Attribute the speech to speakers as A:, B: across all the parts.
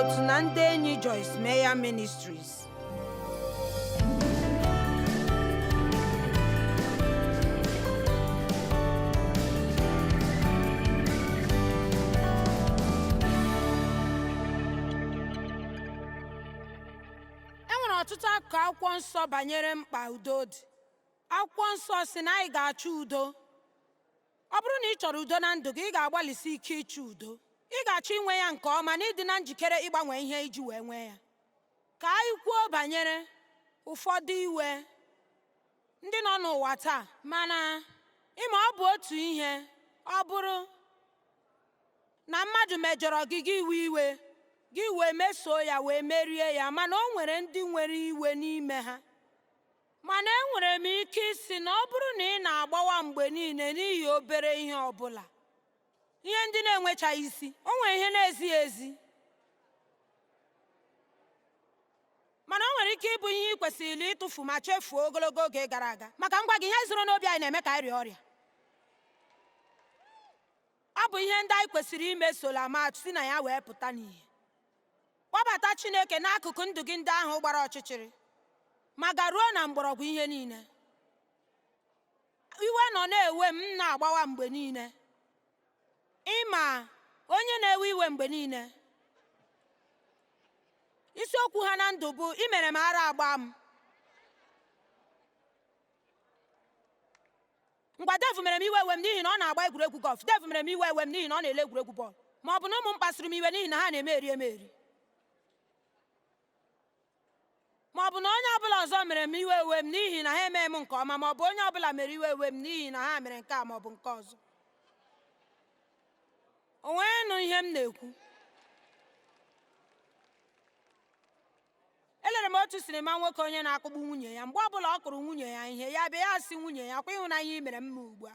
A: otu na ndị enyi Joyce Meyer Ministries. E nwere ọtụtụ akụkụ akwụkwọ nsọ banyere mkpa udo dị. Akwụkwọ nsọ sị na anyị ga-achọ udo. Ọ bụrụ na ị chọrọ udo na ndụ gị, ị ga-agbalịsi ike ịchọ udo. Ị ga-achọ inwe ya nke ọma na ịdị na njikere ịgbanwe ihe iji wee nwee ya. Ka anyị kwuo banyere ụfọdụ iwe ndị nọ n'ụwa taa, mana ị ma ọ bụ otu ihe ọ bụrụ na mmadụ mejọrọ gị, gị wee iwe, gị wee mesoo ya wee merie ya, mana o nwere ndị nwere iwe n'ime ha. Mana enwere m ike ịsị na ọ bụrụ na ị na-agbawa mgbe niile n'ihi obere ihe ọ bụla, ihe ndị na-enwechaghị isi, o nwere ihe na-ezighị ezi. Mana o nwere ike ịbụ ihe ị kwesịrị ịtụfu ma chefuo ogologo oge gara aga. Maka m gwa gị, ihe zoro n'obi anyị na-eme ka anyị rịa ọrịa. Ọ bụ ihe ndị anyị kwesịrị imesola ma si na ya wee pụta n'ihe. Kpọbata Chineke n'akụkụ ndụ gị ndị ahụ gbara ọchịchịrị ma garuo na mgbọrọgwụ ihe niile. Iwe nọ na-ewe m na-agbawa mgbe niile. Ị ma onye na-ewe iwe mgbe niile? Isiokwu ha na ndụ bụ i mere m ara agba m. Ngwa Dave mere m iwe ewe m n'ihi na ọ na-agba egwuregwu gọlf. Dave mere m iwe ewe m n'ihi na ọ na-ele egwuregwu bọọlụ. Ma ọ bụ na ụmụ m kpasuru m iwe n'ihi na ha na-eme eri emeri. Ma ọ bụ na onye ọbụla ọzọ mere m iwe ewe m n'ihi na ha emeghị m nke ọma, ma ọ bụ onye ọbụla mere iwe ewe m n'ihi na ha mere nke a ma ọ bụ nke ọzọ. O nwere nụ ihe m na-ekwu? Elere m otu sinima nwoke onye na-akụgbu nwunye ya. Mgbe ọbụla ọ kụrụ nwunye ya ihe, ya bịa ya sị nwunye ya, kwa ịhụnanya i mere m ma ugbu a.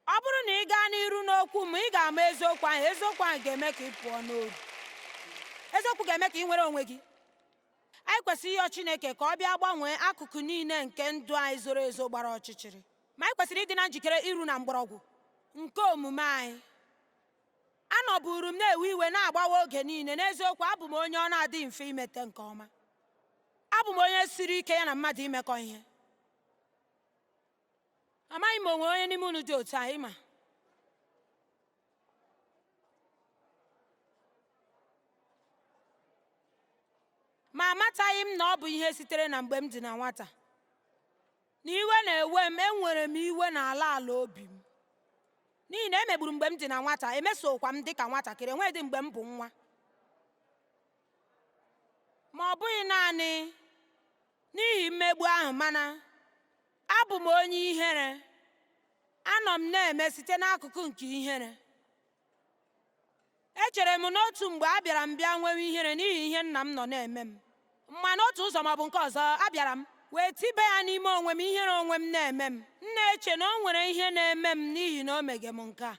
A: Ọ bụrụ na ị gaa n'iru n'okwu m, ị ga-ama eziokwu ahụ, eziokwu ahụ ga-eme ka ị pụọ n'oru. Eziokwu ga-eme ka ị nwere onwe gị. Anyị kwesịrị ịyọ Chineke ka ọ bịa gbanwee akụkụ niile nke ndụ anyị zoro ezo gbara ọchịchịrị. Ma anyị kwesịrị ịdị na njikere iru na mgbọrọgwụ nke omume anyị. Anọburu m na-ewe iwe na-agbawa oge niile. N'eziokwu, abụ m onye ọ na-adịghị mfe imete nke ọma. Abụ m onye siri ike ya na mmadụ imekọ ihe. Amaghị m onwe onye n'ime unu dị otu a, ị ma. Ma amataghị m na ọ bụ ihe sitere na mgbe m dị na nwata. Na iwe na-ewe m, enwere m iwe n'ala ala obi m. N'ihi na e megburu m mgbe m dị na nwata, emesokwa m dị ka nwatakịrị, enweghịdị mgbe m bụ nwa. Ma ọ bụghị naanị n'ihi mmegbu ahụ, mana abụ m onye ihere. Anọ m na-eme site n'akụkụ nke ihere. Echere m n'otu mgbe abịara m bịa nwewe ihere n'ihi ihe nna m nọ na-eme m. Ma n'otu ụzọ ma ọ bụ nke ọzọ, abịara m wee tibe ya n'ime onwe m, ihere onwe m na-eme m. M na-eche na o nwere ihe na-eme m n'ihi na o mege m nke a.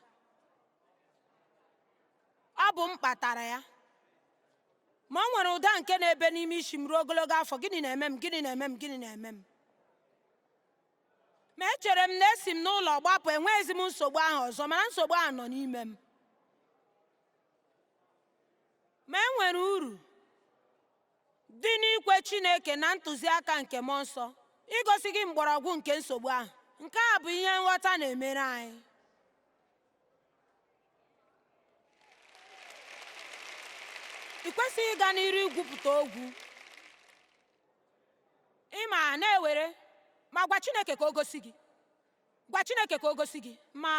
A: Ọ bụ m kpatara ya. Ma o nwere ụda nke na-ebe n'ime isi m ruo ogologo afọ, Gịnị na-eme m? Gịnị na-eme m? Gịnị na-eme m? Ma echere m na esi m n'ụlọ gbapụ, enweghịzi m nsogbu ahụ ọzọ, mana nsogbu ahụ nọ n'ime m. Ma e nwere uru dị n'ikwe Chineke na ntụziaka nke Mmụọ Nsọ igosi gị mgbọrọgwụ nke nsogbu ahụ. Nke a bụ ihe nghọta na-emere anyị. Ị kwesịghị ịga n'iru igwupụta ogwu. Ị ma na-ewere ma gwa Chineke ka o gosi gị. Gwa Chineke ka o gosi gị. Ma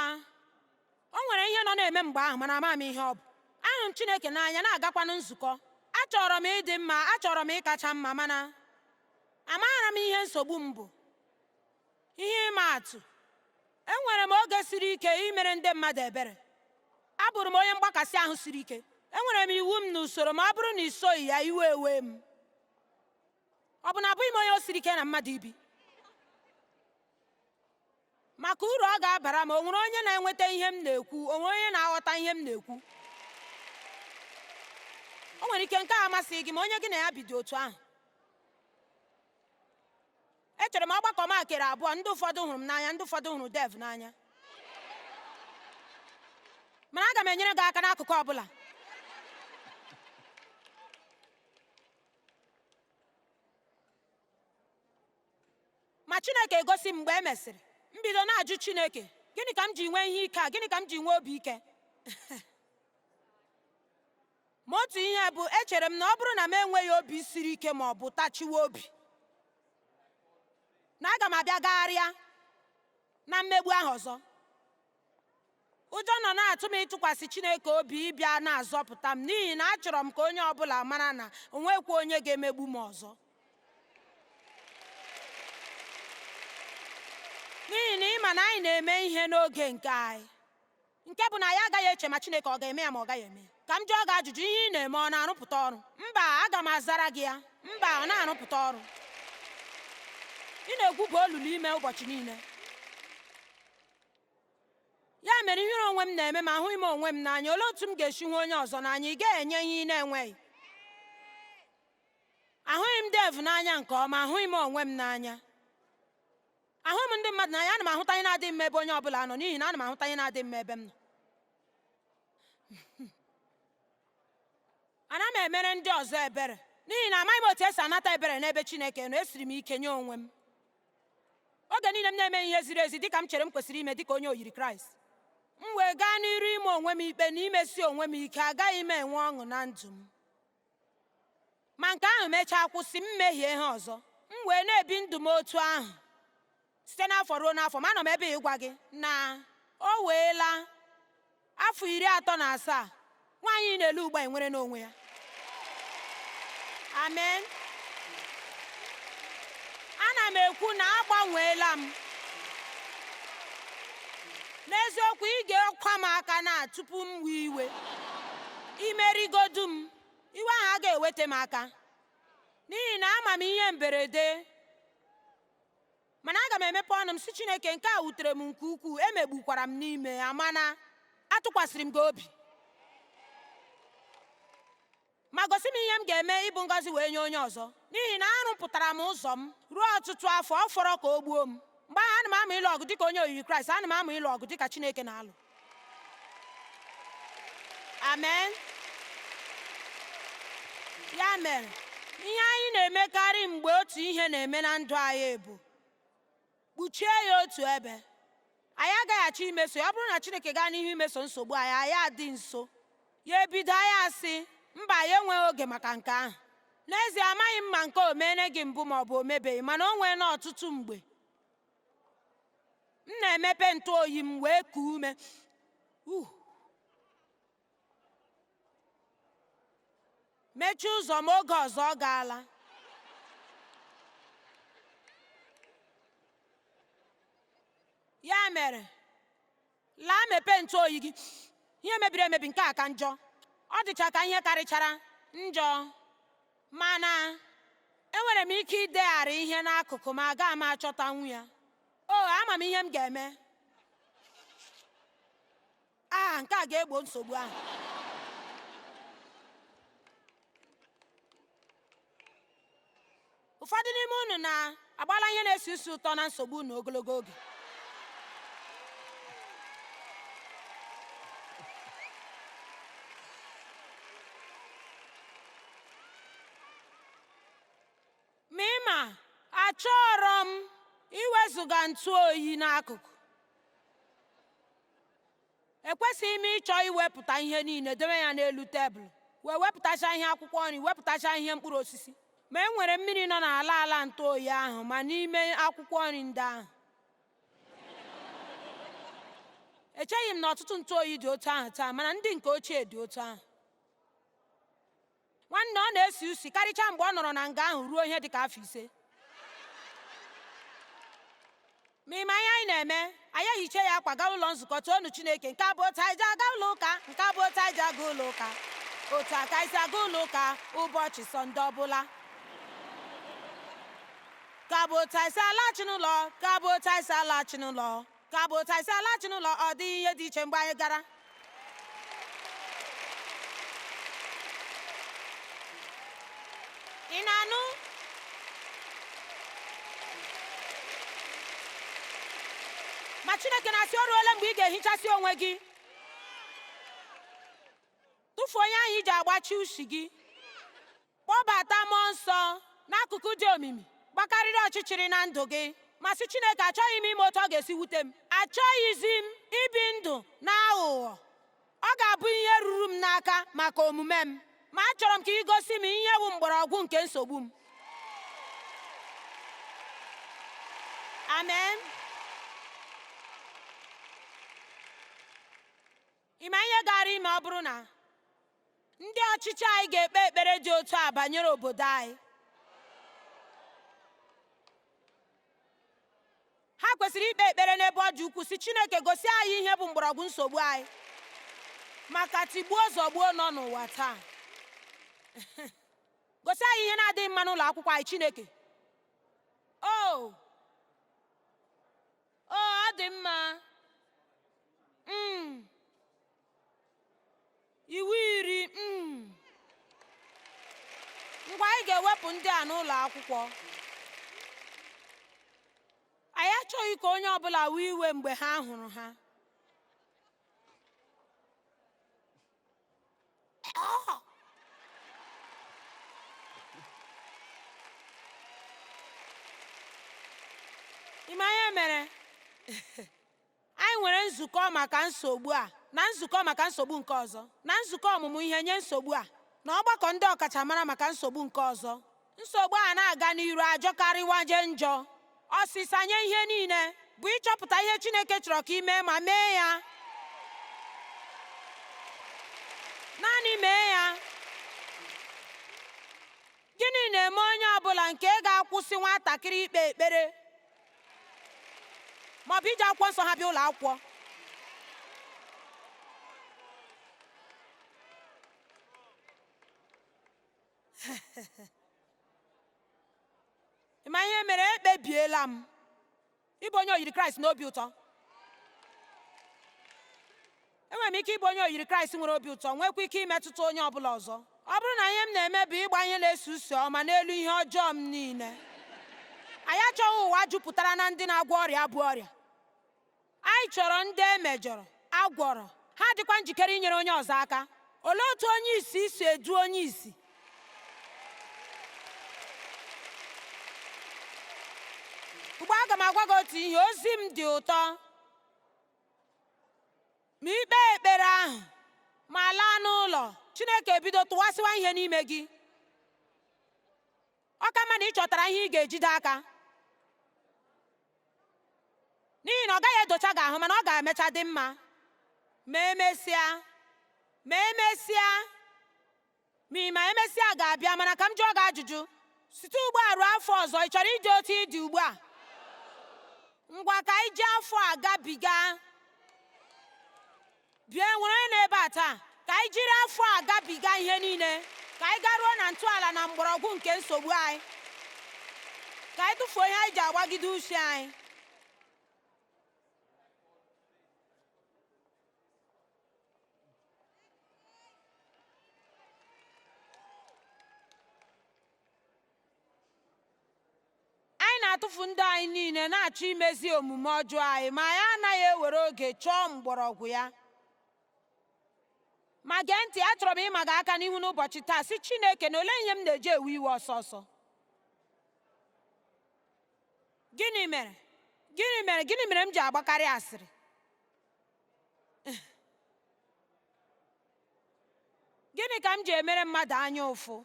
A: o nwere ihe nọ na-eme mgbe ahụ, mana amaghị m ihe ọ bụ. Ahụrụ m Chineke n'anya, na-agakwanụ nzukọ. Achọrọ m ịdị mma, achọrọ m ịkacha mma, mana amaara m ihe nsogbu m bụ. Ihe ịma atụ, enwere m oge siri ike imere ndị mmadụ ebere. Abụrụ m onye mgbakasị ahụ siri ike. Enwere m iwu m na usoro ma ọ bụrụ na i soghị ya, iwe ewee m. Ọ bụ na abụghị m onye o siri ike na mmadụ ibi? Maka uru ọ ga-abara m, o nwere onye na-enweta ihe m na-ekwu? O nwere onye na-aghọta ihe m na-ekwu? O nwere ike nke a amasịghị gị, ma onye gị na ya bi dị otu ahụ. Echere m ọgbakọ m a kere abụọ, ndị ụfọdụ hụrụ m n'anya, ndị ụfọdụ hụrụ Dave n'anya. Mana aga m enyere gị aka n'akụkụ ọ bụla. Ma Chineke egosi m mgbe e mesịrị. M bido na-ajụ Chineke, gịnị ka m ji nwee ihe ike a? Gịnị ka m ji nwee obi ike? Ma otu ihe bụ, echere m na ọ bụrụ na m enweghị obi siri ike ma ọ bụ tachiwe obi, na aga m abịa gagharịa na mmegbu ahụ ọzọ. Ụjọ nọ na-atụ m ịtụkwasị Chineke obi ịbịa na-azọpụta m n'ihi na achọrọ m ka onye ọ bụla mara na o nwekwa onye ga-emegbu m ọzọ. N'ihi na ị ma na anyị na-eme ihe n'oge nke anyị, nke bụ na anyị agaghị eche ma Chineke ọ ga-eme ya ma ọ gaghị eme ya. Ka m jụọ gị ajụjụ, ihe ị na-eme ọ na-arụpụta ọrụ? Mba, aga m azara gị ya. Mba, ọ na-arụpụta ọrụ. Ị na-egwuba olulu ime ụbọchị niile. Ya mere ihere onwe m na-eme m, ahụghị m onwe m n'anya. Olee otu m ga-esi hụ onye ọzọ n'anya? Ị gaghị enye ihe ị na-enweghị. Ahụghị m Dave n'anya nke ọma, ahụghị m onwe m n'anya. Ahụghị m ndị mmadụ n'anya, ana m ahụta ihe na-adịghị mma ebe onye ọ bụla nọ n'ihi na ana m ahụta ihe na-adịghị mma ebe m nọ. Ana m emere ndị ọzọ ebere n'ihi na amaghị m otu esi anata ebere n'ebe Chineke nọ, esiri m ike nye onwe m. Oge niile m na-emeghị ihe ziri ezi dịka m chere m kwesịrị ime dịka onye oyiri Kraịst, m wee gaa n'iru ime onwe m ikpe na imesi onwe m ike, agaghị m enwe ọṅụ na ndụ m. Ma nke ahụ mechaa kwụsị, m mehie ihe ọzọ. M wee na-ebi ndụ m otu ahụ site n'afọ ruo n'afọ. Ma anọ m ebe a ịgwa gị na o weela afọ 37 nwaanyị ị na-ele ugbu a enwere n'onwe ya. Amen. Ana m ekwu na agbanweela m. N'eziokwu, ị ga-ekwa m aka na tupu m wee iwe. Imerigodu m, iwe ahụ agaghị eweta m aka, n'ihi na ama m ihe mberede. Mana aga m emepe ọnụ m sị Chineke, nke a wutere m nke ukwuu, emegbukwara m n'ime ya, mana atụkwasịrị m gị obi. Ma gosi m ihe m ga-eme ịbụ ngọzi wee nye onye ọzọ, n'ihi na arụpụtara m ụzọ m ruo ọtụtụ afọ, ọ fọrọ ka o gbuo m. Mgbe ahụ ana m amụ ịlụ ọgụ dịka onye oyiri Kraịst, ana m amụ ịlụ ọgụ dịka Chineke na-alụ. Amen. Ya mere, ihe anyị na-emekarị mgbe otu ihe na-eme na ndụ anyị bụ kpuchie ya otu ebe. Anyị agaghị achọ imeso ya. Ọ bụrụ na Chineke gaa n'ihu imeso nsogbu anyị, anyị adị nso. Ya ebido anyị asị, mba, anyị enweghị oge maka nke ahụ. N'ezie, amaghị m ma nke o meene gị mbụ ma ọ bụ o mebeghị, mana o nweela ọtụtụ mgbe m na-emepe ntụ oyi m wee kuo ume. Mechie ụzọ m oge ọzọ ọ gaala. Ya mere, laa mepee ntụ oyi gị. Ihe mebiri emebi nke a ka njọ. Ọ dịcha ka ihe karịchara njọ, mana enwere m ike idegharị ihe n'akụkụ ma agaghị m achọtanwu ya. O, ama m ihe m ga-eme. Aa, nke a ga-egbo nsogbu ahụ. Ụfọdụ n'ime unu na-agbala ihe na-esi isi ụtọ na nsogbu unu ogologo oge. Ma ị ma, achọrọ m iwezụga ntụ oyi n'akụkụ. Ekwesịghị m ịchọ iwepụta ihe niile dewe ya n'elu tebụl, wee wepụtacha ihe akwụkwọ nri, wepụtacha ihe mkpụrụ osisi. Ma e nwere mmiri nọ n'ala ala ntụ oyi ahụ ma n'ime akwụkwọ nri ndị ahụ. Echeghị m na ọtụtụ ntụ oyi dị otu ahụ taa, mana ndị nke ochie dị otu ahụ. Nwanne, ọ na-esi usi karịchaa mgbe ọ nọrọ na nga ahụ ruo ihe dị ka afọ 5. Ma ị ma ihe anyị na-eme? Anyị ehicha ya akwa gaa ụlọ nzukọ toonu Chineke. Nke a bụ otu anyị ji aga ụlọ ụka, nke a bụ otu anyị ji aga ụlọ ụka, otu a ka anyị si aga ụlọ ụka ụbọchị Sọnde ọbụla. Nke a bụ otu anyị si alaghachi n'ụlọ, nke a bụ otu anyị si alaghachi n'ụlọ, nke a bụ otu anyị si alaghachi n'ụlọ. Ọ dịghị ihe dị iche mgbe anyị gara. Ị na-anụ? Ma Chineke na-asị, o ruola mgbe ị ga-ehichasị onwe gị. Tụfuo ihe ahụ i ji agbachi ushi gị. Kpọbata Mmụọ Nsọ n'akụkụ dị omimi gbakarịrị ọchịchịrị na ndụ gị ma sị, Chineke, achọghị m ime otu ọ ga-esi wute m. Achọghịzi m ibi ndụ na aghụghọ. Ọ ga-abụ ihe ruru m n'aka maka omume m, ma achọrọ m ka ị gosi m ihe bụ mgbọrọgwụ nke nsogbu m. Amen. Ị ma ihe gaara ime ọ bụrụ na ndị ọchịchị anyị ga-ekpe ekpere dị otu a banyere obodo anyị? Ha kwesịrị ikpe ekpere n'ebe ọ dị ukwuu sị, Chineke, gosi anyị ihe bụ mgbọrọgwụ nsogbu anyị maka tigbuo zọgbuo nọ n'ụwa taa. Gosi anyị ihe na-adịghị mma n'ụlọ akwụkwọ anyị, Chineke. O o ọ dị mma. Iwu iri. Ngwa, anyị ga-ewepụ ndị a n'ụlọ akwụkwọ. Anyị achọghị ka onye ọbụla wee iwe mgbe ha hụrụ ha. Ị ma ihe mere? Anyị nwere nzukọ maka nsogbu a na nzukọ maka nsogbu nke ọzọ na nzukọ ọmụmụ ihe nye nsogbu a na ọgbakọ ndị ọkachamara maka nsogbu nke ọzọ. Nsogbu a na-aga n'iru ajọkarịwaje njọ. Ọsịsa nye ihe niile bụ ịchọpụta ihe Chineke chọrọ ka ị mee ma mee ya. Naanị mee ya. Gịnị na-eme onye ọbụla nke ga-akwụsị nwatakịrị ikpe ekpere ma ọ bụ iji akwụkwọ nsọ ha bịa ụlọ akwụkwọ? Ị ma ihe mere? Ekpebiela m ịbụ onye oyiri Kraịst n'obi ụtọ. Enwere m ike ịbụ onye oyiri Kraịst nwere obi ụtọ, nwekwa ike imetụta onye ọbụla ọzọ. Ọ bụrụ na ihe m na-eme bụ ịgba ihe na-esi usi ọma n'elu ihe ọjọọ m niile. Anyị achọghị ụwa jupụtara na ndị na-agwọ ọrịa bụ ọrịa. Anyị chọrọ ndị e mejọrọ, a gwọrọ, ha dịkwa njikere inyere onye ọzọ aka. Olee otu onye isi si edu onye isi? Ugbu a aga m agwa gị otu ihe, ozi m dị ụtọ. Ma i kpee ekpere ahụ ma laa n'ụlọ, Chineke ebido tụwasịwa ihe n'ime gị. Ọ ka mma na ị chọtara ihe ị ga-ejide aka, n'ihi na ọ gaghị edocha gị ahụ, mana ọ ga-emecha dị mma. Ma emesịa, ma emesịa, ma ị ma emesịa ga-abịa. Mana ka m jụọ gị ajụjụ, site ugbu a ruo afọ ọzọ, ị chọrọ ịdị otu ị dị ugbu a? Ngwa, ka anyị ji afọ a gabiga. Bịa, nwere onye nọ ebe a taa? Ka anyị jiri afọ a gabiga ihe niile, ka anyị garuo na ntọala na mgbọrọgwụ nke nsogbu anyị, ka anyị tụfuo ihe anyị ji agbagide uche anyị. Anyị na-atụfu ndụ anyị niile na-achọ imezi omume ọjọọ anyị, ma anyị anaghị ewere oge chọọ mgbọrọgwụ ya. Ma gee ntị, achọrọ m ịma gị aka n'ihu n'ụbọchị taa, sị Chineke na olee ihe m na-eji ewe iwe ọsọ ọsọ? Gịnị mere? Gịnị mere? Gịnị mere m ji agbakarị asịrị? Gịnị ka m ji emere mmadụ anya ụfụ?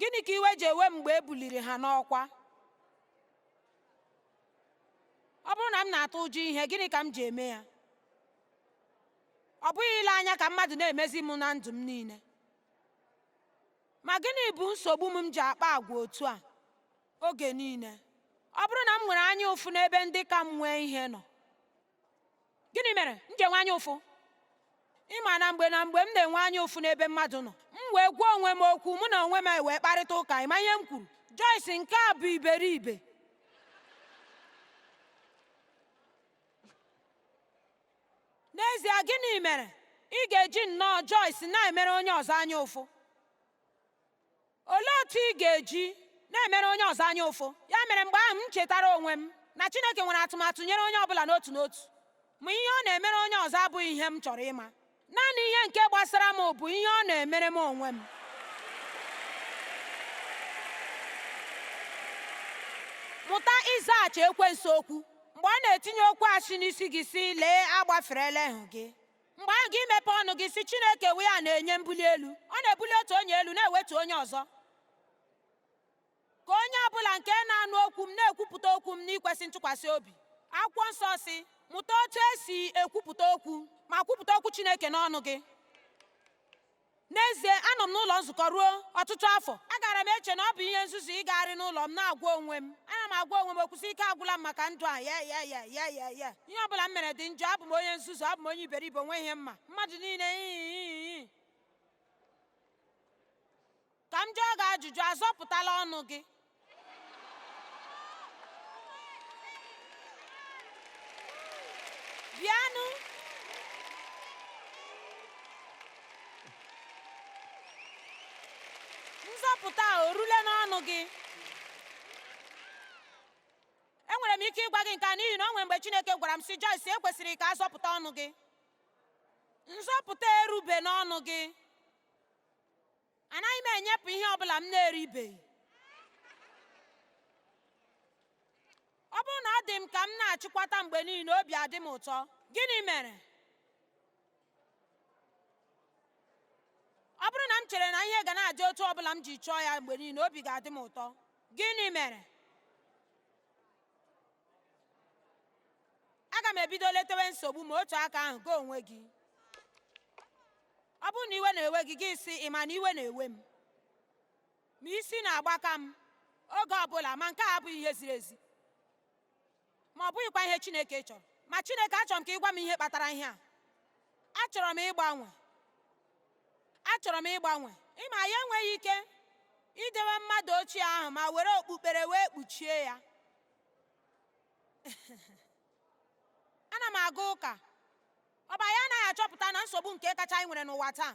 A: Gịnị ka iwe ji ewe m mgbe e buliri ha n'ọkwa? Ọ bụrụ na m na-atụ ụjọ ihe, gịnị ka m ji eme ya? Ọ bụghị ile anya ka mmadụ na-emezi m na ndụ m niile. Ma gịnị bụ nsogbu m ji akpa agwa otu a oge niile? Ọ bụrụ na m nwere anya ụfụ n'ebe ndị ka m nwee ihe nọ, gịnị mere m ji enwe anya ụfụ? Ị ma na mgbe na mgbe m na-enwe anya ụfụ n'ebe mmadụ nọ, m wee gwa onwe m okwu, mụ na onwe m wee kparịta ụka. Ị ma ihe m kwuru? Joyce, nke a bụ iberibe. N'ezie, gịnị mere ị ga-eji nnọọ Joyce na-emere onye ọzọ anya ụfụ? Olee otu ị ga-eji na-emere onye ọzọ anya ụfụ? Ya mere mgbe ahụ m chetara onwe m na Chineke nwere atụmatụ nyere onye ọ bụla n'otu n'otu. Ma ihe ọ na-emere onye ọzọ abụghị ihe m chọrọ ịma. Naanị ihe nke gbasara m bụ ihe ọ na-emere m onwe m. Mụta ịzaghachi ekwensu okwu mgbe ọ na-etinye okwu asị n'isi gị sị, lee agbaferela ịhụ gị. Mgbe ahụ gị mepe ọnụ gị sị, Chineke wụ ya na-enye mbuli elu. Ọ na-ebuli otu onye elu na-ewetu onye ọzọ. Ka onye ọ bụla nke na-anụ okwu m na-ekwupụta okwu m n'ikwesị ntụkwasị obi. Akwụkwọ nsọ sị, mụta otu esi ekwupụta okwu ma kwupụta okwu Chineke n'ọnụ gị. N'ezie, anọ m n'ụlọ nzukọ ruo ọtụtụ afọ. Agara m eche na ọ bụ ihe nzuzu ịgagharị n'ụlọ m na-agwa onwe m. Ana m agwa onwe m okwu sị, ike agwụla m maka ndụ a, ya ya ya ya ya ya. Ihe ọ bụla m mere dị njọ, abụ m onye nzuzu, abụ m onye iberibe, onweghị ihe m ma. Mmadụ niile ii. Ka m jụọ gị ajụjụ, azọpụtala ọnụ gị? Bịanụ. Nzọpụta a o rule n'ọnụ gị? Enwere m ike ịgwa gị nke a n'ihi na o nwere mgbe Chineke gwara m sị, Joyce, e kwesịrị ka a zọpụta ọnụ gị. Nzọpụta erube n'ọnụ gị. Anaghị m enyepụ ihe ọ bụla m na-eribeghị. Ọ bụrụ na ọ dị m ka m na-achịkwata mgbe niile, obi adị m ụtọ. Gịnị mere? Ọ bụrụ na m chere na ihe ga na-adị otu ọ bụla m ji chọọ ya mgbe niile, obi ga-adị m ụtọ. Gịnị mere? Aga m ebido letewe nsogbu ma otu aka ahụ gị onwe gị. Ọ bụrụ na iwe na-ewe gị, gị sị, ị ma na iwe na-ewe m, ma isi na-agbaka m oge ọbụla, ma nke a abụghị ihe ziri ezi, ma ọ bụghịkwa ihe Chineke chọrọ. Ma Chineke, achọrọ m ka ị gwa m ihe kpatara ihe a. Achọrọ m ịgbanwe. Achọrọ m ịgbanwe. Ị ma ya enweghị ike idewe mmadụ ochie ahụ ma were okpukpere wee kpuchie ya. Ana m aga ụka. Ọ bụ anyị anaghị achọpụta na nsogbu nke kacha anyị nwere n'ụwa taa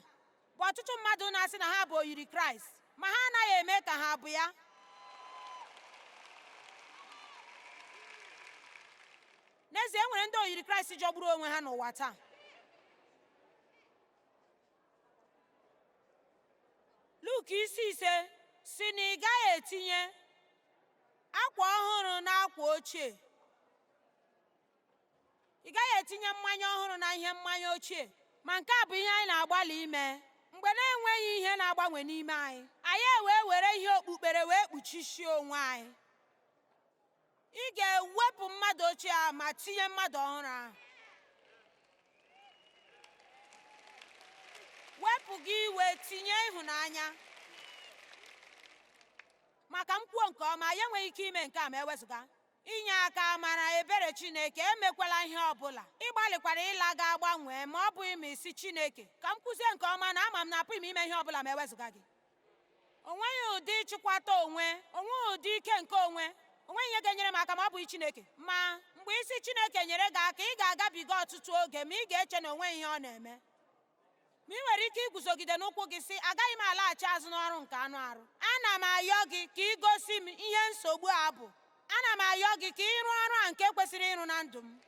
A: bụ ọtụtụ mmadụ na-asị na ha bụ oyiri Kraịst, ma ha anaghị eme ka ha bụ ya. N'ezie, e nwere ndị oyiri Kraịst jọgburu onwe ha n'ụwa taa. Luk isi 5 sị na ị gaghị etinye akwa ọhụrụ na akwa ochie. Ị gaghị etinye mmanya ọhụrụ na ihe mmanya ochie. Ma nke a bụ ihe anyị na-agbalị ime mgbe na-enweghị ihe na-agbanwe n'ime anyị. Anyị ewee were ihe okpukpere wee kpuchisie onwe anyị. Ị ga-ewepụ mmadụ ochie ahụ ma tinye mmadụ ọhụrụ ahụ. Wepụ gị iwe, tinye ịhụnanya. Maka m kwuo nke ọma, anyị enweghị ike ime nke a ma ewezụga inye aka, amara, ebere Chineke. Emekwala ihe ọ bụla. Ị gbalịkwara ịla ga gbanwee, ma ọ bụghị ma isi Chineke. Ka m kwuzie nke ọma na ama m na apụghị m ime ihe ọ bụla ma ewezụga gị. O nweghị ụdị ịchịkwata onwe, o nweghị ụdị ike nke onwe, o nweghị ihe ga-enyere m aka ma ọ bụghị Chineke. Ma mgbe isi Chineke nyere gị aka, ị ga-agabiga ọtụtụ oge ma ị ga-eche na o nweghị ihe ọ na-eme. Ma ị nwere ike iguzogide n'ụkwụ gị sị, agaghị m alaghachi azụ n'ọrụ nke anụ arụ. Ana m ayọ gị ka ị gosi m ihe nsogbu a bụ. Ana m ayọ gị ka ị rụọ ọrụ a nke kwesịrị ịrụ na ndụ m.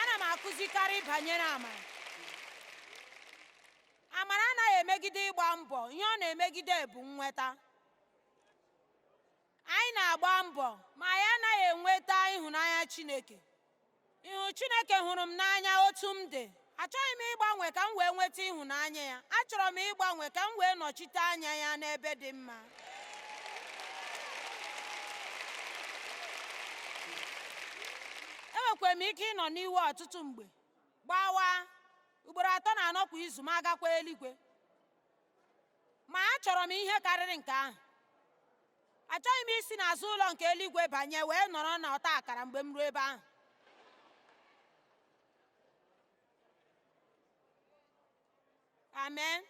A: Ana m akụzikarị banyere amara. Amara anaghị emegide ịgba mbọ, ihe ọ na-emegide bụ nnweta. Anyị na-agba mbọ, ma anyị anaghị enweta ịhụnanya Chineke. Ịhụ Chineke hụrụ m n'anya otu m dị. Achọghị m ịgbanwe ka m wee nweta ịhụnanya ya. Achọrọ m ịgbanwe ka m wee nọchite anya ya n'ebe dị mma. Enwekwara m ike ịnọ n'iwe ọtụtụ mgbe, gbawa ugboro 3 na 4 kwa izu ma agakwa eluigwe. Ma achọrọ m ihe karịrị nke ahụ. Achọghị m isi n'azụ ụlọ nke eluigwe banye wee nọrọ n'ọta akara mgbe m ruo ebe ahụ. Amen.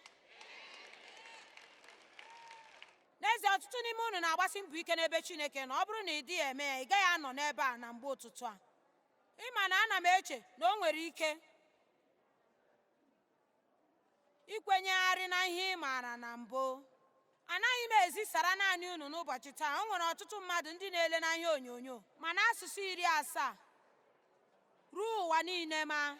A: N'ezie, ọtụtụ n'ime unu na-agbasi mbọ ike n'ebe Chineke nọ. Ọ bụrụ na ị dịghị eme ya, ị gaghị anọ n'ebe a na mgbe ụtụtụ a. Ị ma na ana m eche na o nwere ike ikwenyegharị na ihe ị maara na mbụ. Anaghị m ezisara naanị unu n'ụbọchị taa. O nwere ọtụtụ mmadụ ndị na-ele na ihe onyonyo ma n'asụsụ 70. Ruo ụwa niile. Ma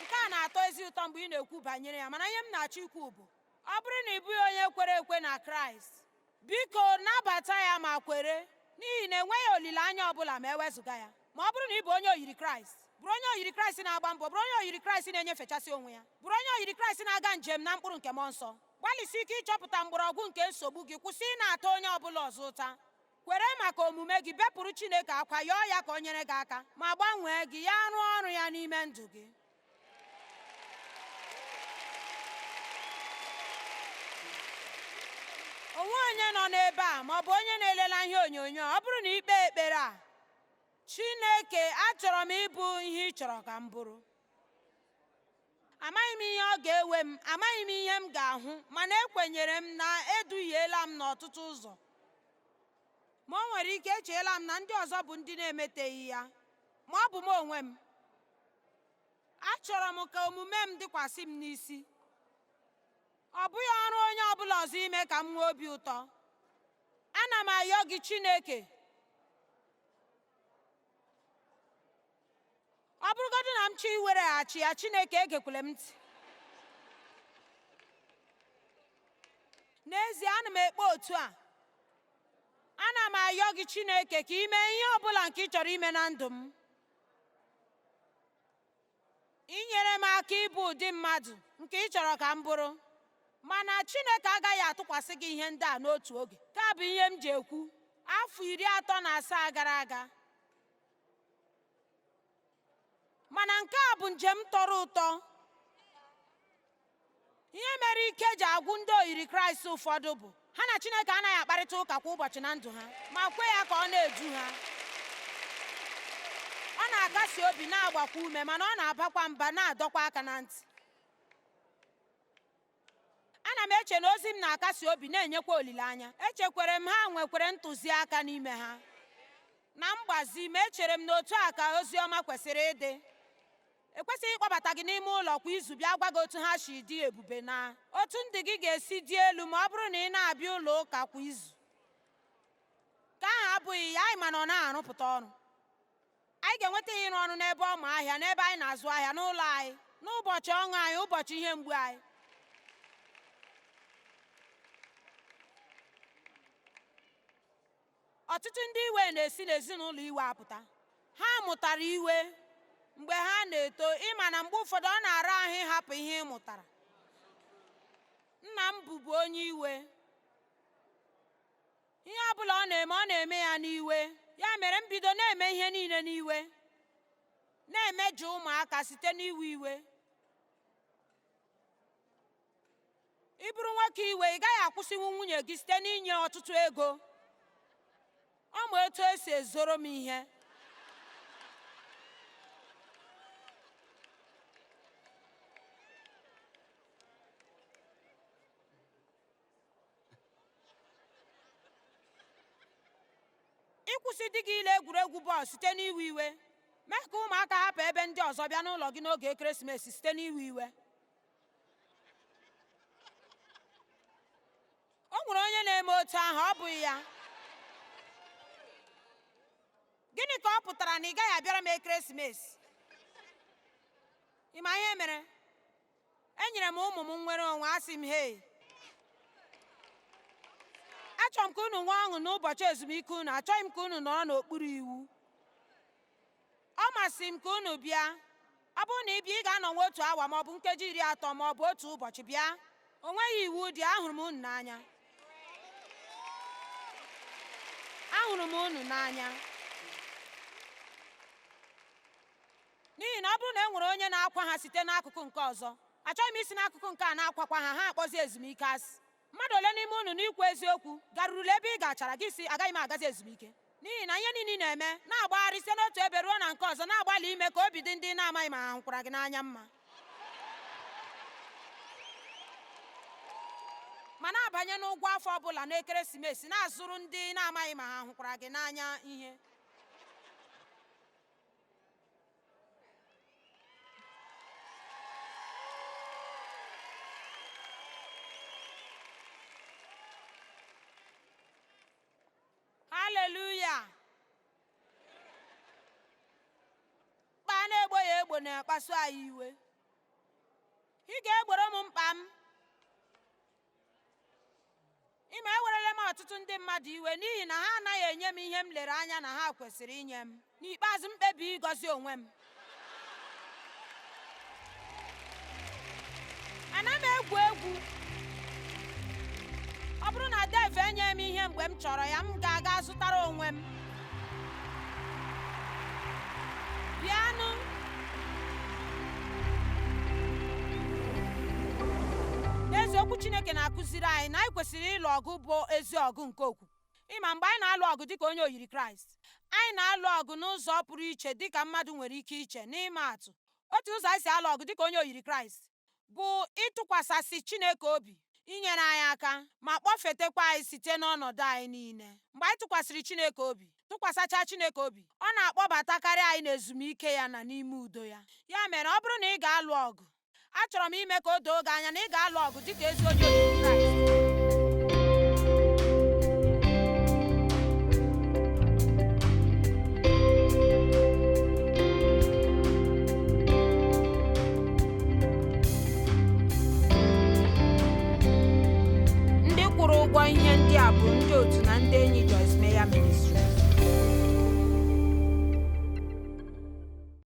A: nke a na-atọ ezi ụtọ mgbe ị na-ekwu banyere ya. Mana ihe m na-achọ ikwu bụ, ọ bụrụ na ị bụghị onye kwere ekwe na Kraịst, biko nabata ya ma kwere, n'ihi na enweghị olileanya ọbụla ma ewezụga ya. Ma ọ bụrụ na ị bụ onye oyiri Kraịst, bụrụ onye oyiri Kraịst na-agba mbọ, bụrụ onye oyiri Kraịst na-enyefechasị onwe ya, bụrụ onye oyiri Kraịst na-aga njem na mkpụrụ nke Mmụọ Nsọ, gbalịsi ike ịchọpụta mgbọrọgwụ nke nsogbu gị. Kwụsị ị na-ata onye ọbụla ọzọ ụta. Kwere maka omume gị, bepụrụ Chineke akwa, yọọ ya ka o nyere gị aka ma gbanwee gị, ya rụọ ọrụ ya n'ime ndụ gị. Onwe onye nọ n'ebe a ma ọ bụ onye na-elela ihe onyonyo, ọ bụrụ na ikpe ekpere a: "Chineke, achọrọ m ịbụ ihe ị chọrọ ka m bụrụ. Amaghị m ihe ọ ga-ewe m, amaghị m ihe m ga-ahụ, mana ekwenyere m na eduhiela m n'ọtụtụ ụzọ. Ma o nwere ike echeela m na ndị ọzọ bụ ndị na-emeteghị ya, ma ọ bụ m onwe m. Achọrọ m ka omume m dịkwasị m n'isi. Ọ bụghị ọrụ onye ọbụla ọzọ ime ka m nwee obi ụtọ. Ana m ayọ gị, Chineke, ọ bụrụgodị na m chọọ iwereghachi ya, Chineke, egekwele m ntị. N'ezie, ana m ekpe otu a. Ana m ayọ gị, Chineke, ka ị mee ihe ọbụla nke ị chọrọ ime na ndụ m, inyere m aka ịbụ ụdị mmadụ nke ị chọrọ ka m bụrụ." Mana Chineke agaghị atụkwasị gị ihe ndị a n'otu oge. Ka bụ ihe m ji ekwu afọ 37 gara aga. Mana nke a bụ njem tọrọ ụtọ. Ihe mere ike ji agwụ ndị oyiri Kraịst ụfọdụ bụ ha na Chineke anaghị akparịta ụka kwa ụbọchị na ndụ ha ma kwe ya ka ọ na-edu ha. Ọ na-akasi obi, na-agbakwa ume, mana ọ na-abakwa mba, na-adọkwa aka na ntị. Ana m eche na ozi m na-akasi obi, na-enyekwa olileanya. Echekwere m ha nwekwere ntụziaka n'ime ha na mgbazi, ma echere m na otu a ka ozi ọma kwesịrị ịdị. Ekwesịghị ịkpọbata gị n'ime ụlọ kwa izu bịa gwa gị otu ha si dị ebube na otu ndụ gị ga-esi dị elu ma ọ bụrụ na ị na-abịa ụlọ ụka kwa izu. Nke ahụ abụghị ya. Anyị ma na ọ na-arụpụta ọrụ. Anyị ga-enweta ya ịrụ ọrụ n'ebe ọma ahịa, n'ebe anyị na-azụ ahịa, n'ụlọ anyị, n'ụbọchị ọṅụ anyị, ụbọchị ihe mgbu anyị. Ọtụtụ ndị iwe na-esi n'ezinụlọ iwe apụta. Ha mụtara iwe mgbe ha na-eto. Ịma na mgbe ụfọdụ ọ na-ara ahụ ịhapụ ihe ị mụtara. Nna m bụbu onye iwe. Ihe ọ bụla ọ na-eme, ọ na-eme ya n'iwe. Ya mere m bido na-eme ihe niile n'iwe, na-emejọ ụmụaka site n'iwe iwe. Ị bụrụ nwoke iwe, ị gaghị akwụsịnwu nwunye gị site n'inye ọtụtụ ego. Ọ ma otu esi ezoro m ihe. Ịkwụsị di gị ile egwuregwu bọọlụ site n'iwe iwe. Mee ka ụmụaka hapụ ebe ndị ọzọ bịa n'ụlọ gị n'oge ekeresimesi site n'iwe iwe. O nwere onye na-eme otu ahụ, ọ bụghị ya? Gịnị ka ọ pụtara na ị gaghị abịara m ekeresimesi? Ị ma ihe mere? Enyere m ụmụ m nnwere onwe. Asị m, "Hei, achọrọ m ka unu nwee ọṅụ n'ụbọchị ezumike unu. Achọghị m ka unu nọrọ n'okpuru iwu. Ọ masịrị m ka unu bịa. Ọ bụrụ na ị bịa, ị ga-anọ nwa otu awa ma ọ bụ nkeji 30 ma ọ bụ otu ụbọchị. Bịa, o nweghị iwu dị. Ahụrụ m unu n'anya. Ahụrụ m unu n'anya." N'ihi na ọ bụrụ na e nwere onye na-akwa ha site n'akụkụ nke ọzọ, achọghị m isi n'akụkụ nke a na-akwakwa ha, ha akpọzi ezumike asị. Mmadụ ole n'ime unu, n'ikwu eziokwu, garurula ebe ị gachara gị si, "Agaghị m agazi ezumike"? N'ihi na ihe niile ị na-eme na-agbagharị site n'otu ebe ruo na nke ọzọ, na-agbalị ime ka obi dị ndị na-amaghị ma ha hụkwara gị n'anya mma, ma na-abanye n'ụgwọ afọ ọbụla n'ekeresimesi, na-azụrụ ndị na-amaghị ma ha hụkwara gị n'anya ihe. Haleluya! na-akpasu anyị iwe. Ị ga-egboro m mkpa m. Ịma, ewerela m ọtụtụ ndị mmadụ iwe n'ihi na ha anaghị enye m ihe m lere anya na ha kwesịrị inye m. N'ikpeazụ, m kpebi ịgọzi onwe m. Ana m egwu egwu. Ọ bụrụ na Dave enye m ihe mgbe m chọrọ ya, m ga-aga zụtara onwe m. Bịanụ. N'eziokwu, Chineke na-akụziri anyị na anyị kwesịrị ịlụ ọgụ bụ ezi ọgụ nke okwukwe. Ịma, mgbe anyị na-alụ ọgụ dịka onye oyiri Kraịst, anyị na-alụ ọgụ n'ụzọ pụrụ iche dịka mmadụ nwere ike iche. N'ịma atụ, otu ụzọ anyị si alụ ọgụ dịka onye oyiri Kraịst bụ ịtụkwasasị Chineke obi inyere anyị aka ma kpọfetekwa anyị site n'ọnọdụ anyị niile. Mgbe anyị tụkwasịrị Chineke obi, tụkwasachaa Chineke obi, ọ na-akpọbatakarị anyị n'ezumike ya na n'ime udo ya. Ya mere, ọ bụrụ na ị ga-alụ ọgụ, achọrọ m ime ka o doo gị anya na ị ga-alụ ọgụ dịka ezi onye oyiri Kraịst. Ndị kwụrụ ụgwọ ihe ndị a bụ ndị otu na ndị enyi Joyce Meyer Ministries.